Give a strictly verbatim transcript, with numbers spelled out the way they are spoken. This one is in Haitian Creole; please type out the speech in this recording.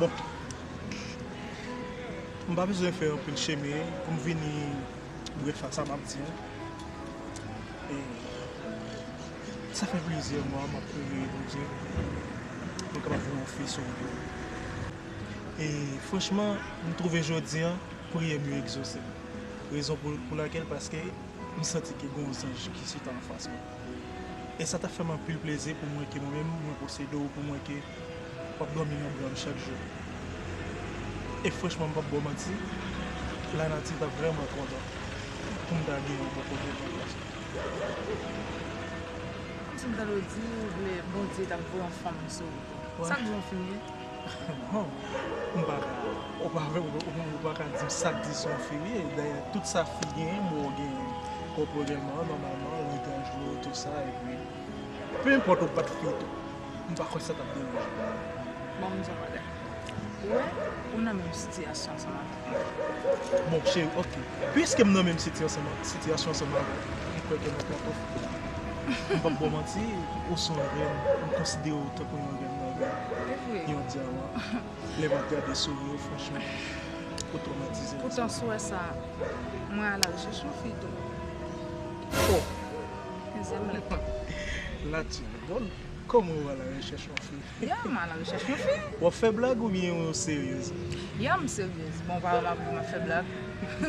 Bon, m pa bezwen fè anpil chemen pou m vini brèf a sa m ap di an. E, sa fè plizyè mwa m ap priye Bondye pou l kapab voye yon fi sou wout mwen. E franchman, m twouve jodi an, priyè m yo egzose. Rezon pou, pou lakèl, paske m santi ke gen yon zanj ki chita anfas mwen. E sa t ap fè m anpil plezi pou m wè ke mwen menm, mwen posede w, pou m wè ke w ap dòmi nan bra m chak jou. E franchman, m p ap ba w manti, lanati t ap vrèman kontan pou m ta gen yon bò kote pou m pase. Kòmsi m tande w di ou vle Bondye t ap voye yon fanm sou wout ou. Sa k di w yon fi m ye? Non, m pa ka, ou pa, ou, ou, ou pa ka di m sa k di se yon fi m ye. Dayè, tout sa fi genyen, m wè w genyen kòporèlman, nòmalman, langaj ou, tout sa, epi, penenpòt ou pa t fi tou, m pa kwè sa t ap deranje. Bon, m di yon bagay. Ou wè, ou nan menm sitiyasyon ansanm avèk mwen. Bon, cheri, ok. Piske m nan menm sitiyasyon, sitiyasyon ansanm avè w, m kwè ke nou konprann. M p ap ba w manti, ou se yon rèn, m konsidere w tankou yon rèn nan rèn. Se vre. Yon dyaman. Lè m ap gade souri w, franchman, ou twomatize m. Poutan, si w wè sa, mwen a la rechèch yon fi tou. Oh! Dezyèm lèt. La, tu rigoles. Kòman ou a la rechèch yon fi? Ya, m a la rechèch yon fi. W ap fè blag oubyen ou seryez? Ya, m seryez. Bon, ou pa wè m ap, m ap fè blag.